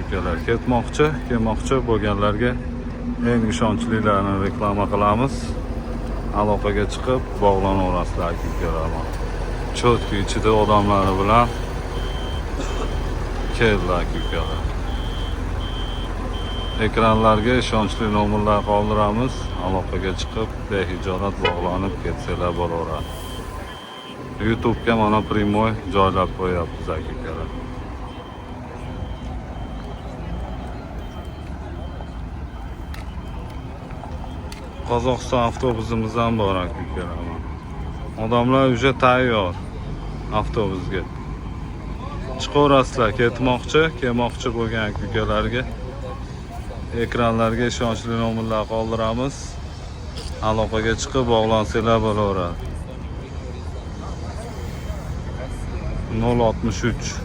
Ukalar. Ketmoqchi, kelmoqchi bo'lganlarga eng ishonchlilarini reklama qilamiz. Aloqaga chiqib bog'lanaverasizlar aka ukalar. Чётко ichida odamlari bilan keldilar aka ukalar. Ekranlarga ishonchli nomerlar qoldiramiz. Aloqaga chiqib behijolat bog'lanib ketsanglar bo'laveradi. YouTube'ga mana прямой joylab qo'yapmiz aka ukalar. Qozog'iston avtobusimiz ham bor aka ukalar. Odamlar уже tayyor avtobusga. Chiqaverasizlar, ketmoqchi, kelmoqchi bo'lgan aka ukalarga ekranlarga ishonchli nomerlar qoldiramiz. Aloqaga chiqib bog'lansanglar bo'laveradi. 063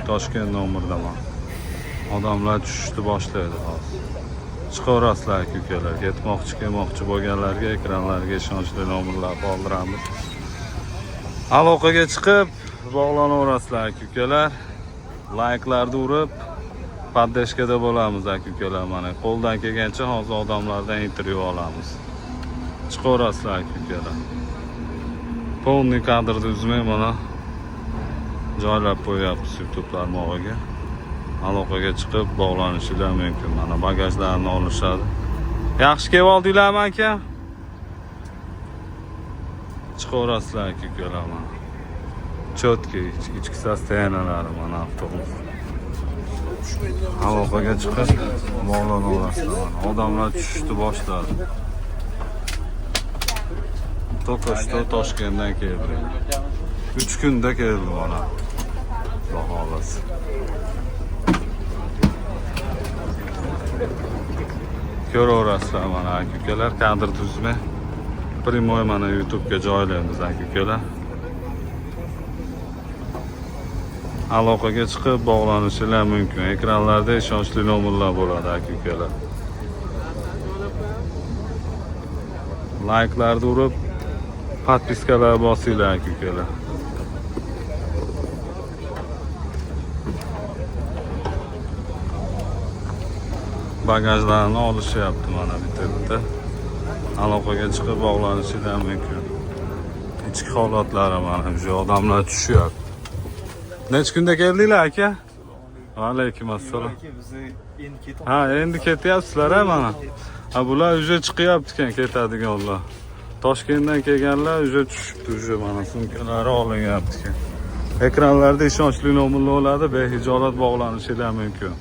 Toshkent nomeridaman. Odamlar tushishni boshlaydi hozir. Chiqaverasizlar aka ukalar. Ketmoqchi, kelmoqchi bo'lganlarga ekranlarga ishonchli nomerlar qoldiramiz. Aloqaga chiqib bog'lanaverasizlar aka ukalar. Layklarni urib поддержка da bo'lamiz aka ukalar mana. Qo'ldan kelgancha hozir odamlardan intervyu olamiz. Chiqaverasizlar aka ukalar. Полный kadrni uzmay mana joylab qo'yapmiz YouTube tarmog'iga. Aloqaga chiqib bog'lanishinglar mumkin. Mana bagajlarni olishadi. Yaxshi kelib oldinglarmi aka? Chiqaverasizlar aka ukalar mana. Чётко ichki состояния lari mana avtobus. Aloqaga chiqib bog'lanaverasizlar mana. Odamlar tushishni boshladi. Только что Toshkentdan keldi. 3 kunda keldi mana. Xudo xohlasa. Ko'raverasizlar mana aka ukalar, kadr tuzmay прямой mana YouTube'ga joylaymiz aka ukalar. Aloqaga chiqib bog'lanishinglar mumkin. Ekranlarda ishonchli nomerlar bo'ladi aka ukalar. Layklarni urib, подписка lar bosinglar aka ukalar. Bagajlarni olishyapti mana bitta-bitta. Aloqaga chiqib bog'lanishinglar mumkin. Ichki holatlari mana shu odamlar tushyapti. Necha kunda keldinglar aka? Alaykum assalom. Bizni endi ketyapmiz. Ha, endi ketyapsizlar a mana. Ha, bular уже chiqyapti ekan ketadiganlar. Toshkentdan kelganlar уже tushibdi, уже mana sumkalari olinyapti ekan. Ekranlarda ishonchli nomerlar bo'ladi, behijolat bog'lanishinglar mumkin.